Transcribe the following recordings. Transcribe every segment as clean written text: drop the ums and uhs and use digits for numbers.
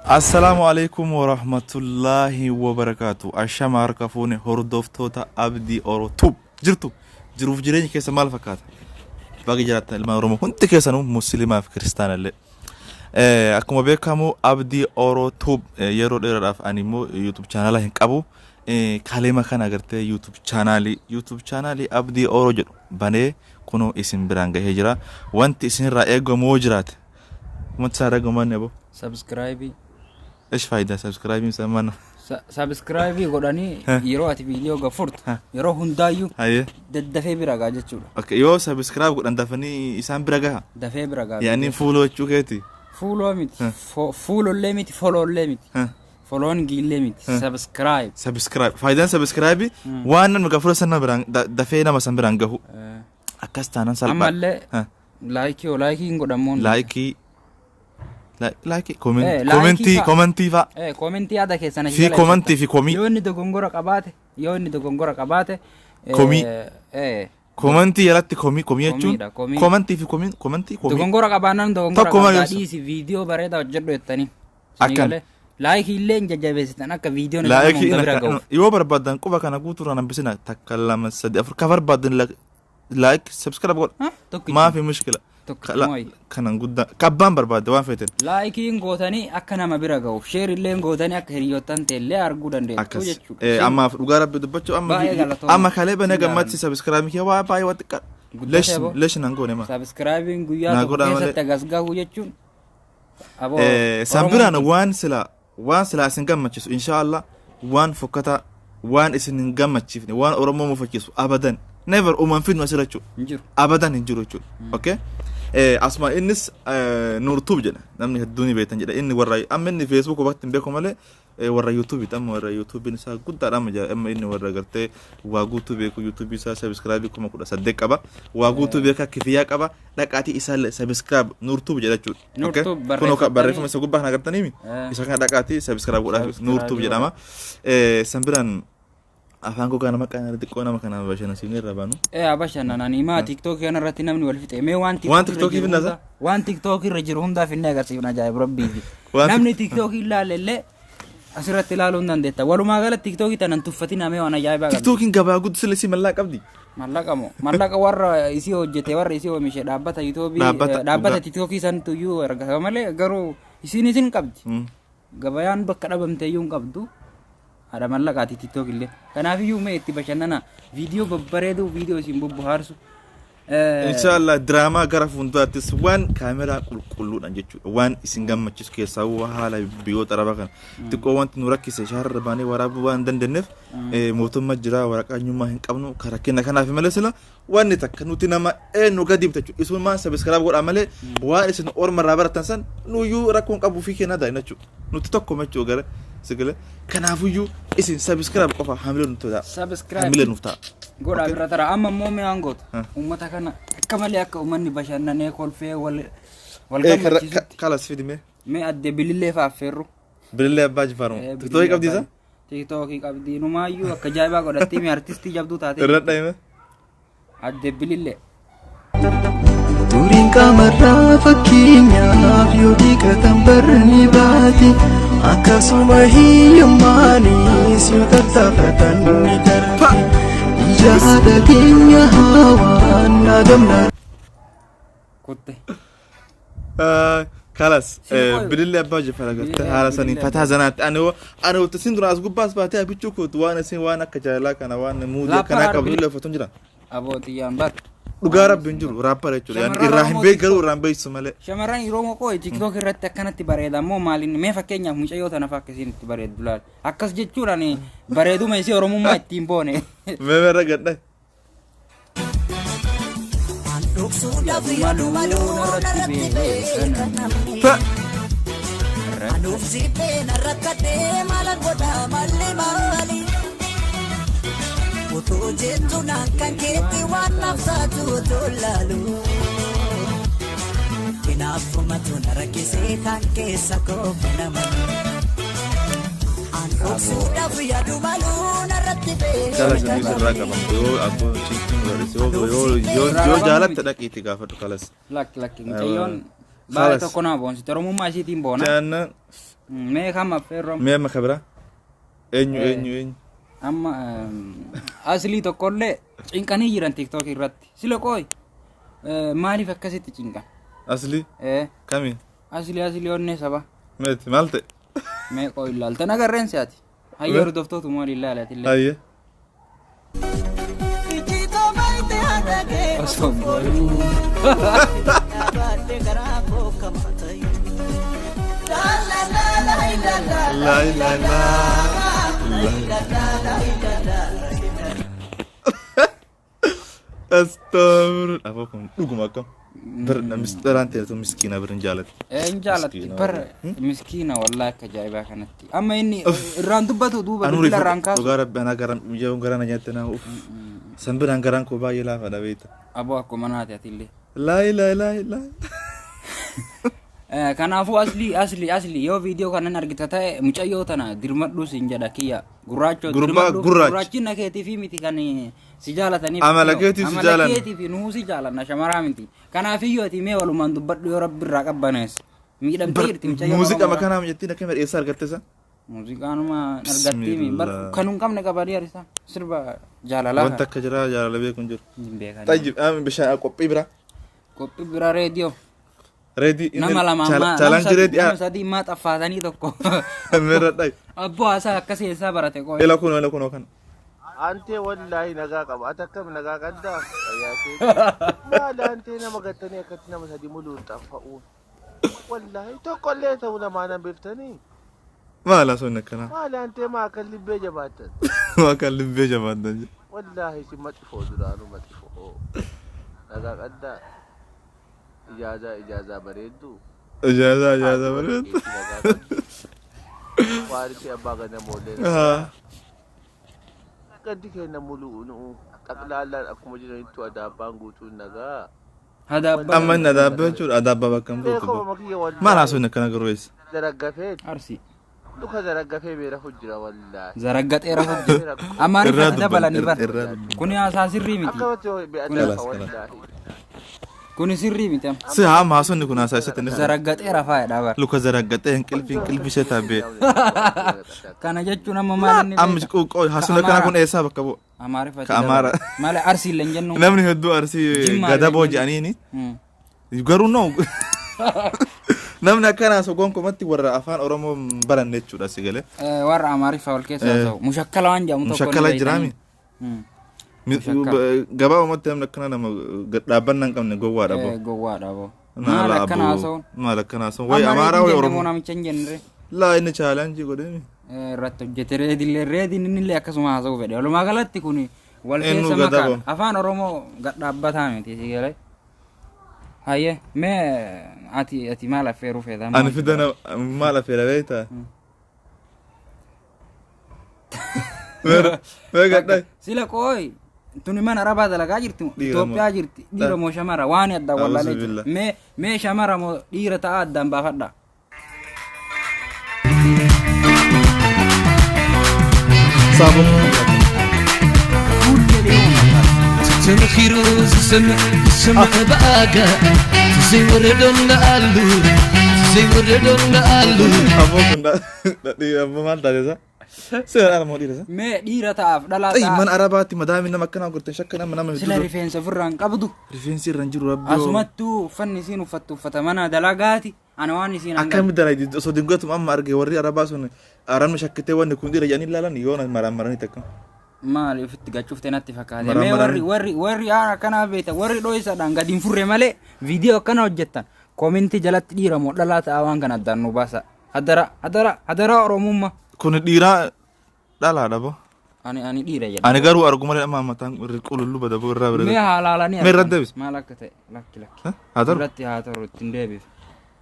Assalaamu alaikum warahmatullaahi wabarakaatu. Ashama harka fuune, hordoftoota Abdii Oro Tube. Jirtu jiruuf jireenya keessa maal fakkaata? Baga jiraattan ilmaan Oromoo hundi keessanuu, Musliimaa fi Kiristaana illee. Akkuma beekamu Abdii Oro Tube yeroo dheeraadhaaf ani immoo YouTube chaanaala hin qabu. Kalema kana agartee YouTube chaanaalii Abdii Oro jedhu banee kunoo isin biraan gahee jira. Wanti isinirraa eegamu yoo jiraate, wanti isaan eegamu maal aboo? Subscribe. إيش فايدة subscribe mana? Subscribe godhanii yeroo ati viidiyoo gafurtu yeroo hundaayyuu daddafee bira gaa jechuudha. Okay, yoo subscribe godhan dafanii isaan bira gaha. Dafee bira gaa. Yaani follow jechuu keeti. Follow miti. Followllee miti, followllee miti. Following illee miti. Subscribe. Subscribe. Faayidaan subscribe waan namni gafura sana biraan dafee nama san biraan gahu. Akkas taanaan salphaa. Ammallee like yoo like hin godhamuun. Like like comment comment fa'a. Comment yaada keessan achi Fi jala comment fi komii. Yoo inni dogongora qabaate, yoo inni dogongora qabaate. Komii. Comment jalatti komii, komii jechuun Komiidha, komii. Comment fi komiin comment komii. Dogongora qabaannaan dogongora Tokkuma qabdaa yoo- dhiisi, viidiyoo bareedaa hojjedhu jettanii. Akkan. Like illee hin jajjabeessitan akka viidiyoon isaa nama Like hunda bira gahuuf. Yoo barbaadan quba kana guutuurraan hambisina, takka, lama, sadi, afur, ka barbaadan like, subscribe godha. Tokkichi. Maafi mushkila. Tokkichi mooyi. Kanan guddaa kabbaan barbaadde waan feeten. Likeiin gootanii akka nama bira gahuuf, share illee gootanii akka hiriyoottan ta'ellee arguu dandeettu Akkas. jechuudha. Ammaaf dhugaa rabbi dubbachuu amma Baay'ee galatooma. Amma kalee banee Sin gammatti subscribe kee waa baay'ee waa xiqqaa. Guddatee Lesh aboo. Lesh nan goone ma. Subscribing guyyaa Naa tokko godhaa malee. keessatti agas gahu jechuun. Aboo, San Oromoon biraan kun waan silaa isin gammachiisu, inshallah, waan fokkataa, waan isin hin gammachiifne, waan Oromoo mufachiisu abadan never uuman fidnu asirra jechuudha. Hin jiru. Abadan hin jiru jechuudha. Okay? Asuma innis Nuurtuub jedha. Namni hedduun ni beektan jedha. Inni warra amma inni Facebook bakka hin beeku malee warra YouTubeiti. Amma warra YouTubein isaa guddaadha amma jira. Amma inni warra gartee waa guutuu beeku, YouTube isaa subscribe 18,000 qaba. Waa guutuu beeka, kifiyyaa qaba. Dhaqaatii isaallee subscribe, Nuurtuub jedha jechuudha. Okay? Nuurtuub Kunoo barreeffattanii- barreeffama isa gubbaa kana agartaniimi? Isa kana dhaqaatii subscribe godhaa. Subscribe Nuurtuub jedhama. San biraan afaan gogaa nama qaana xiqqoo nama kana bashannansiifnee irra baanu. Bashannananii maa TikTokii kana irratti namni wal fixe mee waan Waan TikTok irra TikTokii jiru finna waan TikTok irra jiru hundaaf inni agarsiifna, ajaa'ib rabbiiti. Waan Namni TikTokii ilaalle illee asirratti ilaaluu hin dandeetta. Walumaa galatti TikTokii tanan tuffatina, mee waan ajaa'ibaa qabdi. TikTokiin gabaa guddisuu si mallaqa qabdi. Mallaqa moo mallaqa warra isii hojjete, warra isii oomishe, dhaabbata YouTubeii Dhaabbata, dhaabbata dhugaa. TikTokii santu iyyuu argata malee, garuu isin qabdi. Gabayaan bakka dhabamte iyyuu hin qabdu. Haadha mallaqaati TikTok illee. Kanaafiyyuu mee itti bashannana, viidiyoo babbareeduu, viidiyoo isin bobbohaarsu. Inshallah diraamaa gara fuulduraattis waan kaameraa qulqulluudhaan jechuudha. Waan isin gammachiisu, keessaa haala biyyoota arabaa kana xiqqoo wanti nu rakkise shaarra baanee waraabuu waan hin dandeenyeef, mootummaa jira, waraqaa eenyummaa hin qabnu kan rakkina kanaaf malee sila wanni takka nuti nama eenyu gadi bita jechuudha. Isumaan subscribe godhaa malee waan isin orma irraa baratan san nuyyuu rakkoon qabu fi kennaa daa'ima jechuudha. Nuti tokko jechuudha gara sigale. Kanaafuyyuu isin subscribe qofa hamilee nuuf ta'a. Subscribe. Hamilee nuuf ta'a. Godhaa Okay. bira tara. Amma immoo mee waan gootu uummata kana akka malee akka uummanni bashannanee kolfee wal wal gammachiisutti Kalas fidime. Mee adde Bilillee fa'a affeerru. Bilillee Abbaa Jifaaru. TikTokii qabdi isa? TikTokii qabdi, numaayyuu akka ajaa'ibaa godhattee mee artistii jabduu taate. Irra dhahime. Adde Bilillee. Duriin qaamarraa fakkeenyaaf yoo dhiqatan barni baate, akkasuma hiyyummaanis yoo tattaafatan ni darbe. Ija haadha keenya hawaan nagamna. Kutte. Kalas Siin Bilillee Abbaa Jifaar agartee Bilillee- haala saniin Bilillee fataa zanaatti ani wata isin dura as gubbaas baatee abichuu kootu waan isin waan akka jaalalaa kana waan muudii Rapper akkanaa qabdu Bilillee. illee uffatu hin jiran. Abootiyyaan bar. Dhugaa rabbi hin jiru rapper jechuudha. Yani Shamarran irraa hin Oromoo beek garuu irraa hin beeksisu malee. Shamarran Oromoo koo TikTok irratti akkanatti bareeda ammoo maaliin? Mee fakkeenyaaf mucayyoo tana fa'a akkasiin itti bareeddu laal. Akkas jechuudhaan bareeduma isii Oromummaa ittiin boone. Mee irra gadha. Dhoksuudhaaf yaadu maluu narratti beekan. Fa. Anuuf sibbee na rakkadhee maalan godha malli maali? Utuu jettu naan kan keetti waan naaf taatu utuu laalu. Hinaaffumatu na rakkisee kan keessa koo banaman. An dhoksuudhaaf yaadu maluu narratti Kalas beekan. inni sirraa qabamte yoo abboo cinqiin godhise yoo jaalatte dhaqiitti gaafadhu kalas. Lakki, lakki, mucayyoon baay'ee Kalas. tokko nama boonsite, Oromummaa isiitiin boona. Jaannan Mee kam affeerroom? Mee amma kabira eenyu eenyu eenyu? Amma aslii tokkollee cinqanii jiran TikTok irratti. Sila qooy maaliif akkasitti cinqan? Asli kami? Asli asli onnee saba. Meeti maal ta'e? Mee qooy ilaaltan agarreen si'ati. Hayyee hordoftootu maal ilaala atillee. Hayyee. Ijjitoo baay'ee haadha kee Osoo booyuu. Dhaabbattee garaa koo kamata La la la la la la. La la la. Astagfirullah. Aboo kun dhuguma akkam. Bir misxiraan ta'e miskiina bir hin jaalatti. Een jaalatti Miskiina bar miskiina wallahi akka ajaa'ibaa kanatti. Amma inni irraan dubbatu duuba Anuu bilbila irraan kaasu. Dhugaa rabbi anaa garaan mijaa'uun garaan nyaatti naa uff. San biraan garaan koo baay'ee laafaadha beekta. Aboo akkuma naati atillee. Laa ilaa ilaa ilaa. Kanaafuu asli asli asli yoo viidiyoo kanan argita ta'e mucayyoo tana dirmadhuu siin jedha kiyya gurraachoo Gurbaa dirmadhuu. gurraacha. Gurraachina keetii fi miti kan si jaalataniif. Amala keetiif si Amala jaalanna. keetiif nuu si jaalanna shamaraa miti. Kanaafiyyoo ati mee walumaan dubbadhu yoo rabbi irraa qabbanees. Miidhamtee jirti mucayyoo. Muuziqaa Oromoodha. makanaa jettiin akkam eessaa argatte isa? Muuziqaanuma argattii bar Bismillah. kan hin qabne qabanii arisa sirba jaalalaa. Wanta akka jiraa jaalala beeku hin jiru. Hin beekan. Tayyib bishaan qophii biraa. Qophii biraa reediyoo. Reedii Nama lama ammaa nama chaalanjii reedii nama sadii maa xaffaatanii tokko. Meerra dhayi. Abboo haasaa akkas eessaa barate qoy. Ela kunoo ela kunoo kana. Antee wallaahi nagaa qaba. Ati akkam nagaa qabdaa? Fayyaa keeti. Maali antee nama gattanii akkatti nama sadi muluun xaffa'uun? Wallaahi tokkollee ta'uu lamaan hambiftanii. Maal haasawni akkanaa? Maali antee maa akka libbee jabaattan? Maa kan libbee jabaattan jedhe. Wallaahi isin maxifoo duraanuu maxifoo. Nagaa qabdaa? Ijaazaa ijaazaa bareedduu. Ijaazaa ijaazaa bareedu. Nagaa qabdu. Waarisi abbaa ganamoolee. Gaddi keenya muluu nu'u xaqlaallaan akkuma jiranitti adaabbaan guutuun nagaa. Hadaabba. Amma inni adaabbaa jechuudha adaabbaa bakka hin Beekoo buutu. makiyya wallaahi. Maal haasawni akkana garuu eessa? Zaraggafee Arsi. luka zaraggafee beera hojjira wallaahi. Zaraggaxeera hojjeta. Amaariffatti Irraa dubban, dabalanii bar. irraa dubban. Kuni haasaa sirrii miti. Akkamatti Kalas, be'adaafa kalas. wallaahi. Kuni sirrii miti amma. Si haa haasawni kun haasaa isatti inni Zaraggaxeera faayidha bar. luka zaraggaxee hinqilfi hinqilfi ishee taabbee. Kana jechuun amma maal inni Amma beeka? haasawni akkanaa kun eessaa bakka bu'a? Amaariffatti Ka Amaara. dabalan. Malee arsii illee hin jennu. Namni hedduu arsii Jimmaa gadaboo illee hin jedhaniini. jennu. Garuu no. Namni akkanaa osoo gonkumatti warra afaan Oromoo hin baranne jechuudha si galee. Warra Amaariffaa wal keessa haasa'u. Mushakkala waan jedhamu tokko ni Mushakkala beektanii. jiraami? Mushakkala. Gabaabumatti namni akkana nama dhaabbannaa hin qabne gowwaadha boo. Gowwaadha boo. Maal akkana haasa'uun? Maal akkana haasa'uun? Wayi Amaaraa wayi Oromoo Oromoo. namicha hin jennere. Laa inni chaalanjii godheemi. Irratti hojjete reedillee reediin innillee akkasuma haasa'uu fedhe. Walumaa galatti kun wal Eenyu keessa gadaboo? makaa afaan Oromoo gadhaabbataa miti si galee. Hayyee mee ati ati maal affeeruu feeta? Ani fidana maal affeera beektaa? Mee gadhaa. Sila qooyi tuni mana arabaa dalagaa jirti moo Dhiira moo? Itoophiyaa jirti dhiira moo shamara waan addaan wallaalee A'uuzu jira. billah. Mee mee shamara moo dhiira ta'a addaan baafadha. Saafuu. ተመኺሩ ዝሰምዕ ዝሰምዕ ብኣጋ ዘይወረዶና ኣሉ ዘይወረዶና ኣሉ Aboo kun abboo maal taate isa? Seera moo dhiira isa? Mee dhiira ta'aaf dhalaa Xayi ta'a. mana arabaatti madaami nama akkanaa gortan shakka nama nama Sila hedduu rifeensa ofirraa hin qabdu. rifeensi irra hin jiru rabbi. Asumattuu uffanni isiin uffattu uffata mana dalagaati. Ana waan isiin hanga. Akkami dalagdi osoo dingatuma amma arge warri arabaa sun arabni shakkitee wanni kun dhiira jedhanii ilaalan yoona maraan takka. Maali ofitti gachuufte natti fakkaate. Maraan Mee warri maraan. warri warri aan akkanaa beektan warri dho'isaadhaan gadi hin furre malee viidiyoo akkana hojjettan koomentii jalatti dhiira moo dhalaa ta'a waan kana addaan nu baasa. Hadara hadara hadaraa Oromummaa. Kun dhiiraa dhalaadha boo. Ani ani dhiira jedha. Ani garuu arguma malee amma mataan qulullu bada boo irraa Mee bira. haalaalanii Mee irratti deebisi. Maal akka ta'e lakki lakki. Haa ta'u. Irratti haa ta'u ittiin deebif.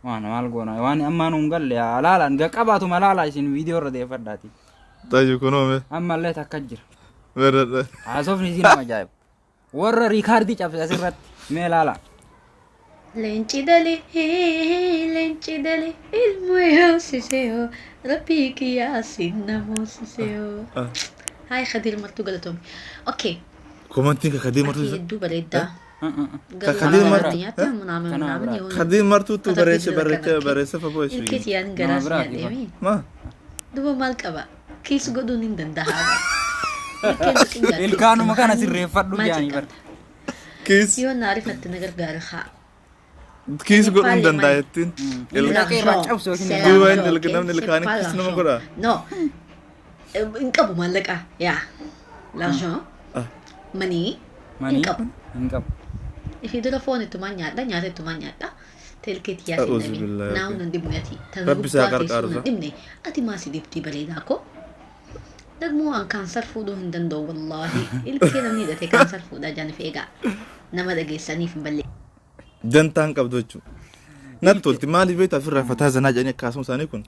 Waan maal goona waan ammaa nuun galle halaalaan qabaatuma halaalaa isin viidiyoo irra deeffadhaati. Xayi kunoo mee. Ammallee takka jira. Mee Haasofni isin nama ajaa'iba. Warra riikaardii cabse asirratti mee ilaala. Leenci dalee, leenci dalee, ilmoo yoosisee rabbii kiyyaa sinna moosisee. Haay Khadiir martuu galatoomi. Okay, Komantiin kakadii ati martuu hedduu bareeddaa. Garuu Khadiir waan Martu- nyaatti ምናምን Kana ምናምን biraa. የሆነ Khadiir Martuutu Kata bareeche fiiduu bareeche kana bareesse fafoo Ilkee ishee. tiyyaan Nama garaas biraati nyaadheemi. Ma Duba maal qaba? Kiis godhuun hin danda'a. Ilkeen xiqqaatti. Ilkaanuma kana sirreeffadhu Maal jaanii bar. xiqqaata? kiis Yoo na arifatte na gargaara haa. kiis godhuu hin danda'a jettiin. Ilkaan irraa cabsu yookiin C'est Duuba l'argent, inni ok? namni C'est ilkaanii pas kiis nama l'argent. godha. No. Hin qabu maallaqa. Yaa. L'argent. Money. Hin Manii qabu. hin qabu. Ifii dura foon ittumaan nyaadha, nyaata ittumaan nyaadha. Teelkee tiyyaa A'uuzu siin dhabe. billahi. Naa'u nan dhibne ati. Tan Rabbi isaa gubbaa teessuu qarqaaru nan isaa. dhibne. Ati maa si dhibdi bareedaa koo? ደግሞ an kaansar fuudhuu hin danda'u wallaahi. Ilkee namni hidhate kaansar fuudhaa jaaniif eegaa. Nama dhageessaniif hin ballee. Dantaan qabdu jechuudha. Natti tolti maaliif beektaa ofirraa fataa zanaa jedhanii akkasuma isaanii kun.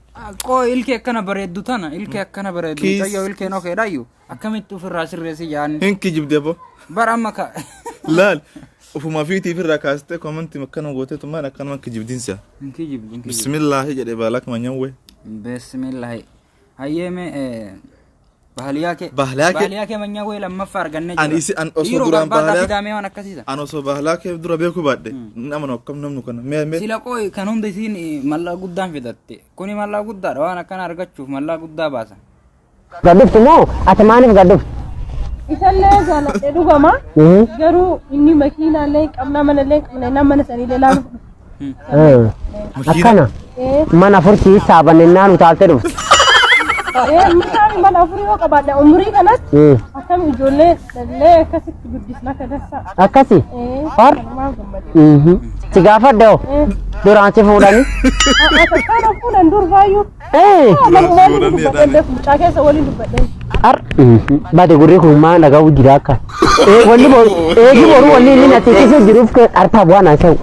Qoo ilkee akkana bareeddu tana ilkee akkana bareeddu Kiis. mucayyoo ilkeen okeedhaayyuu akkamitti ofirraa sirreessi jaani. Hin kijibdee boo. Bara amma ka. Laal ofuma fiitii ofirraa kaastee komantii akkanuma gooteetu maal akkanuma kijibdiinsa. Hin kijibdu hin kijibdu. Bismillaahi jedhee baalak manyawwee. Bismillahi. Hayyeeme bahaliyaa kee. Bahaliyaa kee. Bahaliyaa kee manyaa wayii lammaffaa argannee Ani isi an osoo Dhiiroo duraan barbaadaa bahaliyaa- fidaamee waan akkasiisa. An osoo bahalaa kee dura beekuu baadhe nama akkam namnu kana mee mee Sila qooyi kan hunda isiin mallaqa guddaan fidatte. Kuni mallaqa guddaadha waan akkana argachuuf mallaqa guddaa baasa. Gadhuftu moo ati maaliif gadhuftu? Isallee jaaladhe dhugama. Garuu inni makiinaallee hin qabna manallee hin qabna innaan mana saniillee laaluuf dhufe. Akkana mana furtii saabannennaan utaalte dhuftu. Misaan mana afurii yoo qabaadhe umurii kanatti akkam ijoollee dhallee akkasitti guddisna akka dansaa. Akkasi Hor? Kanumaan gammade. Si gaafadhe hoo duraan si fuudhanii. Takkaan fuudhan dur baayyuu. Nama waliin dubbadhe mucaa keessa waliin dubbadhe. Ar bade gurri kun maa dhaga'u jira akka. Wanni boru eegi boru wanni inni na xiqqisuu jiruuf artaa bu'aa naa ta'u.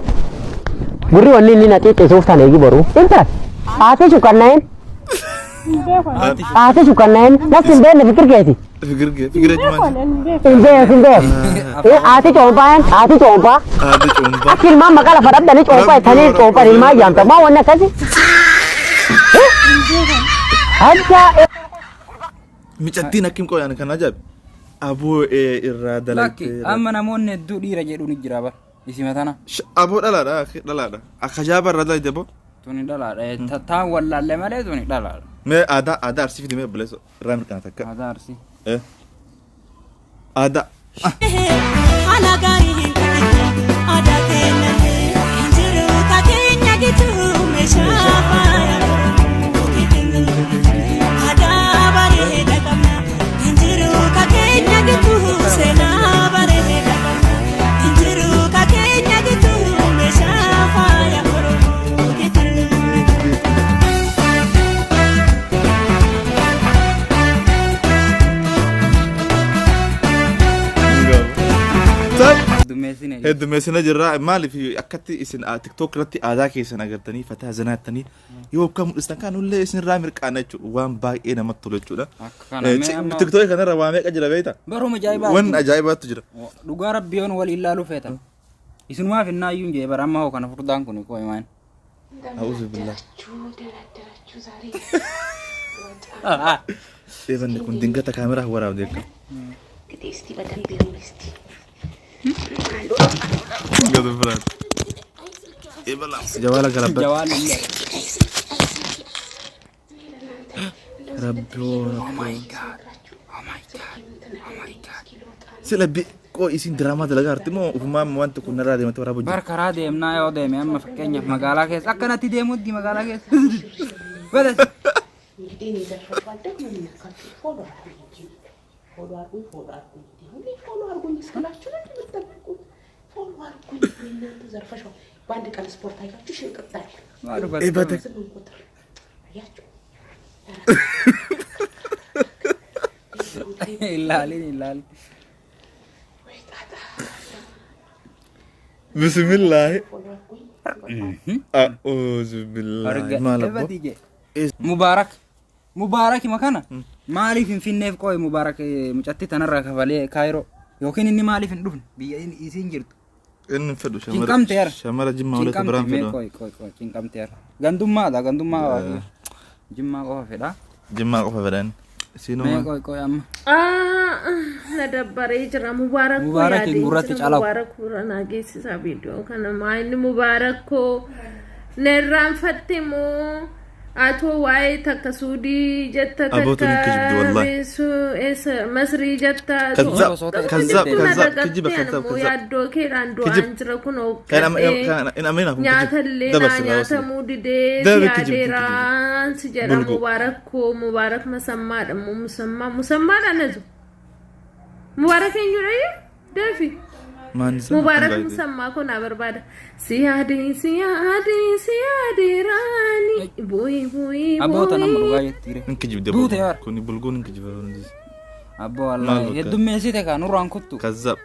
Gurri wanni inni na xiqqisuuf tan eegi boru. Intal haati sukkanna'een Hin beeku. haati sukkanna'een nas hin beekne fikir keeti. Fikir fikir Hin beeku. Hin beeku hin beeku. Haati coompaa haati coompaa. Haati cuumbaa. Akka ilmaan maqaa lafa dhabdanii coompaa ittanii coompaan ilmaan yaamta. Maa wanni akkasi? Ajaa'iba! Micattiin akkim qoyaan kan ajaa'ibu. Aboo irraa Lakki dalagdee. amma namoonni hedduu dhiira jedhu ni jira bar. Isima tana. Aboo dhalaadha dhalaadha. Akka jaaba irraa dalagde aboo. Tuni dhalaadha. Taan wallaalle malee tuni dhalaadha. Mee aadaa aadaa arsii fidimee obboleessa irraa mirkana takka. Aadaa arsii. Aadaa. Haala gaarii hin qabne aadaa keenyallee hin jiru ka keenya gitu meeshaa faaya aadaa bareeda qabna hin jiru ka keenya gitu seenaa bareeda qabna hin jiru ka keenya gitu meeshaa faaya Oromoo gitu. Heddummeessine. Heddummeessina jirra maaliif akkatti isin TikTok irratti aadaa keessan agartanii fataa zanaattanii yoo akka mul'istan kan nullee isin irraa mirqaana jechuudha waan baay'ee namatti tolu jechuudha. Akka kana mee amma TikTok kanarra waa meeqa jira beektaa? Baruma ajaa'ibaa. Waan ajaa'ibaatu jira. Dhugaa rabbi yoon wal ilaaluu feetan. Isinumaaf innaayyuu hin jee bara amma hoo kana furdaan kun qoy maan. A'uuzu billah. Eebanni kun dingata kaameraa waraabde akka. Gadi biraati. Jawaala galabbata. Jawaala illee. Rabbi oh my God. Oh my God. Oh my God. Sila bi qoo isin diraamaa dalagaa jirti moo ofumaan wanti kun narraa deemte waraabuu Bar karaa deemnaa yoo deeme amma fakkeenyaaf magaalaa keessa akkanatti deemutti magaalaa keessa. Badas. እንግዲህ እኔ ዘርፈዋል ደግሞ የምነካችሁ ፎሎ አድርጉኝ እንጂ ፎሎ አድርጉኝ ፎሎ አድርጉኝ እንጂ ሁሌ ፎሎ አድርጉኝ እስክላችሁ ነው የምትጠብቁት። ፎሎ አድርጉኝ እናንተ ዘርፈሻው በአንድ ቀን ስፖርት አያችሁ ሽንቅጥ አልኩኝ። ስምንት ቁጥር አያችሁ Ilaalin ilaalin. ወይ ጣጣ Bismillaahi. ፎሎ አድርጉኝ A'uuzu billaahi. Maal abboo? Mubaarak. Mubaarak makana. Maaliif hin finneef qoy Mubaarak mucattii tanarraa kafalee Kaayiroo yookiin inni maaliif hin dhufne biyya inni isiin jirtu. Inni hin fedhu Cinqamte yara. shamara jimmaa walitti Cinqamte biraan mee fedhu. qoy qoy qoy cinqamte yara. Gandummaadha gandummaa waaqii. Jimmaa qofa fedha. Jimmaa qofa fedhan. Isiinoo Mee maal? qoy qoy amma. Na dabbaree jira. Mubaarak koo Mubaarakiin yaadeen gurratti jira. calaw. Mubaarak bira naa geessisaa viidiyoo kana. Maa inni Mubaarak koo na irraanfatte moo atoo waa'ee takka Suudii jetta Aboo tun hin takka kijibdi wallahi. eessa Masrii jetta atoo Kazzab Osoo ta'e kazzab itti na kazzab kijiba dagatte kazzab animmoo kazzab. yaaddoo keedhaan Kijib. du'aan jira kunoo Kan amma uffadhee kan hin amina kun kijib. nyaata illee naa Dabarsi irraa wasli. nyaatamuu didee si Dabe kijibdi kijibdi. yaadeeraan si jedha Bulguu. Mubaarak koo Mubaarak masammaadha moo musammaa musammaadha nazu Mubaarak eenyudha dafi Maan isa Mubaarak kan baay'ee. musammaa koo naa barbaada si yaadee si yaadee si yaadeeraani bu'ii bu'ii Abboota nama bu'ii dhugaa jettiire. Hin kijibdi Duute aboo. bar. Kuni bulguun hin kijiba. Abboo Maal wallaahi bakka? heddummeessite kaa nurraan kuttu. Kazzab.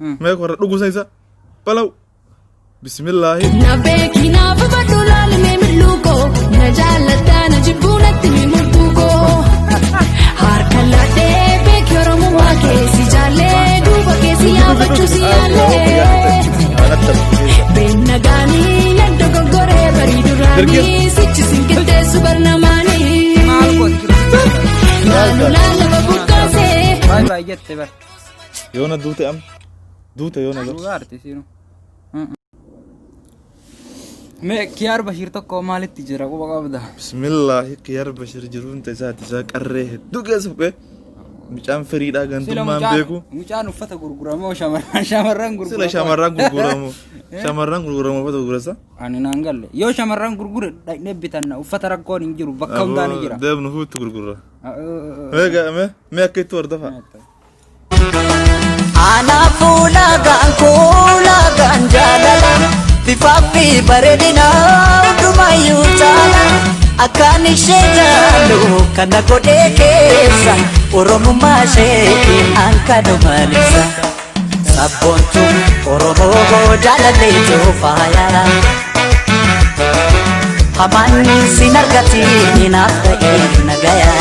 Mee korra dhugusa isa. Balaw. Bismillaahi. Na beeki naaf hubadhu laalime mil'uu koo na jaalladhaa na jibbuu natti mi murtuu koo harka laadhee beeki oromummaa keessi jaallee duuba keessi yaafachuu si yaallee beenna gaanii nan dogoggoree barii duraanii sichi sin qixxeessu barnamaanii Maal gooti? laalu laalama buqqaasee. Baay baay jette bar. Yoona duute am. Duute yoona bar. Dhugaa arti isiinu. Mee Kiyaar Bashiir tokko maalitti jira quba qabda? Bismillaahi Kiyaar Bashir jiruun isaati isaa qarree hedduu keessa buqee mucaan firiidhaa Sila gantummaan mucaan beeku. mucaan uffata gurguramoo shamarran shamarran Sila gurguramoo. shamarran gurguramu. Shamarran gurguramu uffata gurgurasa. Ani naan galle yoo shamarran gurgure dhaqnee bitanna uffata rakkoon hin jiru bakka hundaa ni jira. Deemnu huutti gurgurra. Mee mee mee akka itti hordofa. Anaafuu laagaan koo laagaan jaalala bifaa fi bareedina hundumayyuu caala akkaan ishee jaallu kana godhee keessa oromummaa isheetiin an kanumaan ibsa sabboontu Oromoo jaalalleetu faaya hamaan sin argatiin naaf ta'ee nagaya.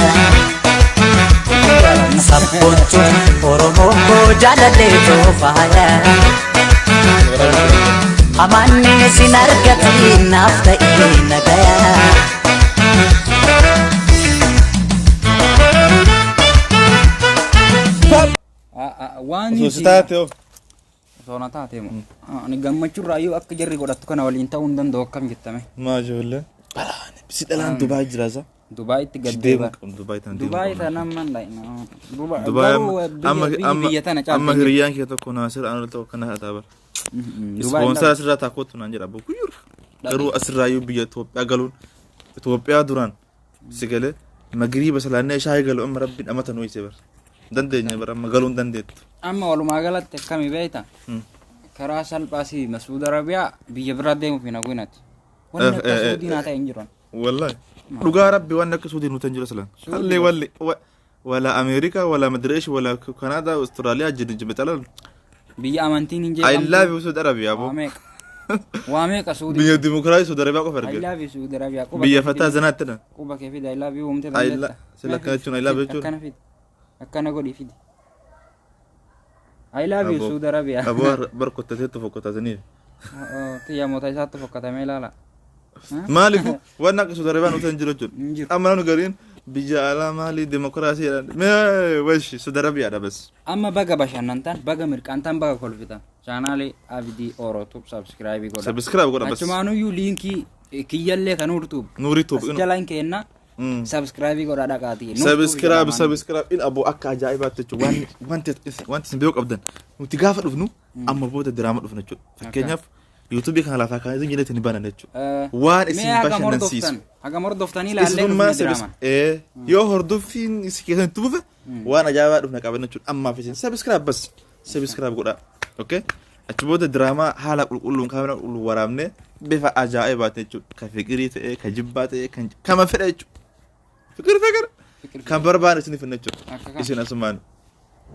Sabboontu Oromoo koo jaalalleetu faaya. Hamaan sin argatiin naaf ta'ee nagaya. Waan Osoo si taate hoo. Osoo na taate moo. Ani gammachuurraa yoo akka jarri godhattu kana waliin ta'uu hin danda'u akkam jettame. Maa ijoollee. Balaan si dhalaan Dubaay jira isa. Dubaayitti Si gaddee deemu bara. qabnu Dubaay tana deemu Dubaay qabna. tana amman dhaqna. Dubaay Garuu amma biyya amma biyya tana amma caalti. hiriyyaan kee tokko Naasir Anol tokko kana hataa bara. Dubaay Ispoonsara asirraa taakootu naan jedha abboo kuyyur. Garuu asirraayyuu biyya Itoophiyaa galuun Itoophiyaa duraan si galee magriiba salaannee shaayii galu amma rabbiin amata nu ibsee bara. Dandeenya bara amma galuun dandeettu. Amma walumaa galatti akkami beekta? Karaa salphaa si Masuud Arabiyaa biyya biraa deemuuf hin hawwinati. Wanni akka Suudii naa ta'e hin jiru. Wallahi. Dhugaa rabbi waan akka Suudii nuti hin jiru silan. Hallee walli wala Ameerikaa wala Madireesh wala Kanaadaa Austraaliyaa jiru jibe xalan. Biyya amantiin hin I jeeqamtu. love you Saudi Arabia Waa aboo. meeqa? Waa meeqa Suudii? Biyya dimokiraasii Saudi Arabiyaa qofa I argina. love you Saudi Arabiyaa. Quba Biyya kee fataa fidi. zanaatti dha. Quba kee fidi I love you uumte I dandeetta. sila akkana jechuun I love you jechuun. Akkana fidi. Akkana godhi fidi. I love you Aboo. Saudi Arabia. Aboo bar kottatee fokkotataniif. Xiyya moota isaatti fokkatamee ilaala. Maaliif waan akka Saudi Arabiyaan nuti hin jiru Hin jechuudha. jiru. Amma namni gariin biyya alaa maali dimokiraasii jedhan. Mee weshi Saudi Arabiyaadha bas. Amma baga bashannantan, baga mirqaantan, baga kolfitan. Chaanaalii Abdii Orotube subscribe godha. Subscribe godha bas. Achumaanuyyuu liinkii kiyyallee kan Nuurtuub. Nuurii Tuub. As jalaan kenna. Subscribe godha dhaqaatii. Subscribe subscribe in aboo akka ajaa'ibaatti jechuudha. Waan wanti wanti isin beekuu qabdan nuti gaafa dhufnu amma booda diraama dhufna jechuudha. Fakkeenyaaf yuutuubii kana lafaa kaanii jedhee ni banan jechuudha. Waan isin bashannansiisu. Hagam hordoftanii ilaallee Isinummaa dhufne sabis diraaman. yoo hordoffiin isin keessan itti fufe waan ajaa'ibaa dhufna qaban jechuudha. Ammaaf isin subscribe bas subscribe godhaa. Okay? Achi booda diraamaa haala qulqulluun kaameraa qulqulluun waraabnee bifa ajaa'ibaatiin jechuudha. Ka fiqirii ta'ee, ka jibbaa ta'ee, kan kama fedhe jechuudha. Fiqir fiqir. Kan barbaade isin finna jechuudha. Akka kana. Isin asumaan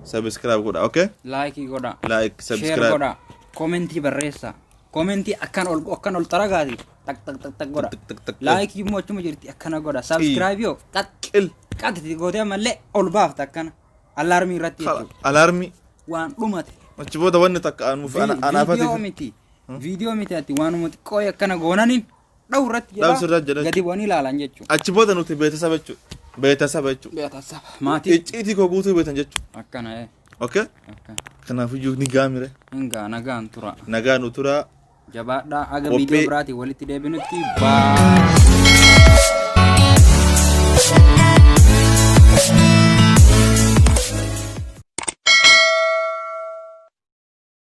subscribe godhaa. Okay? Like godha. Like, Share subscribe. godha. Komentii barreessa. Komentii akkan ol akkan ol xaragaati. Tak tak tak tak godha. Tak tak tak. Like immoo achuma jirti akkana godha. Subscribe yoo qat Qil. qat itti gootee ammallee ol baafta akkana. Alarmii irratti jechuudha. Alarmii. Waan dhumate. Achi booda wanni takka anuuf Viidiyoo anaafati. miti. Viidiyoo miti ati waanuma xiqqoo akkana goonaniin dhawu irratti Dhawu sirratti jedha. Gadi bu'anii ilaalan jechuudha. Achi booda nuti beeksisa jechuudha. Beetasaba jechuudha. Beetasaba. Maatii. Icciitii koo guutuu beektan jechuudha. Akkana ee. Okay? Kanaafiyyuu ni gaamire. Hingaa nagaan tura. Nagaa nu turaa. Jabaadhaa aga Qophii- viidiyoo biraatiin walitti deebinutti bye.